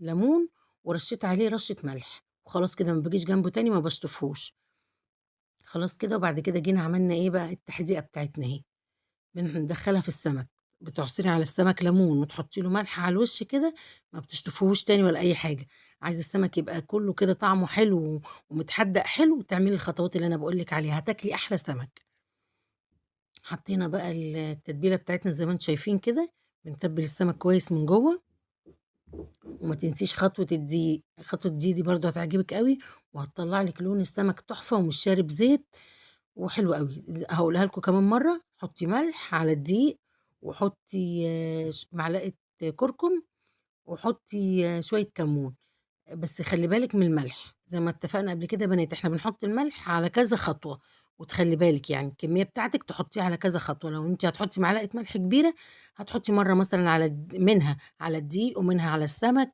ليمون ورشيت عليه رشة ملح، وخلاص كده ما باجيش جنبه تاني ما باشطفهوش. خلاص كده، وبعد كده جينا عملنا إيه بقى، التحديقة بتاعتنا أهي، بندخّلها في السمك، بتعصري على السمك ليمون وتحطي له ملح على الوش كده، ما بتشطفيهوش تاني ولا أي حاجة. عايزة السمك يبقى كله كده طعمه حلو ومتحدق حلو، تعملي الخطوات اللي أنا باقول لِك عليها، هتاكلي أحلى سمك. حطينا بقى التتبيلة بتاعتنا زي ما أنتم شايفين كده، بنتبل السمك كويس من جوه. وما تنسيش خطوة الدقيق، خطوة الدقيق دي برضه هتعجبِك أوي، وهتطلّع لِك لون السمك تحفة ومش شارب زيت وحلو أوي. هاقولها لكم كمان مرّة، حطي ملح على الدقيق، وحطي معلقة كركم، وحطي شوية كمون، بس خلّي بالِك من الملح، زي ما اتفقنا قبل كده يا بنات إحنا بنحط الملح على كذا خطوة، وتخلّي بالِك يعني الكمية بتاعتِك تحطيها على كذا خطوة، لو أنتِ هتحطي معلقة ملح كبيرة، هتحطي مرّة مثلًا على منها على الدقيق ومنها على السمك.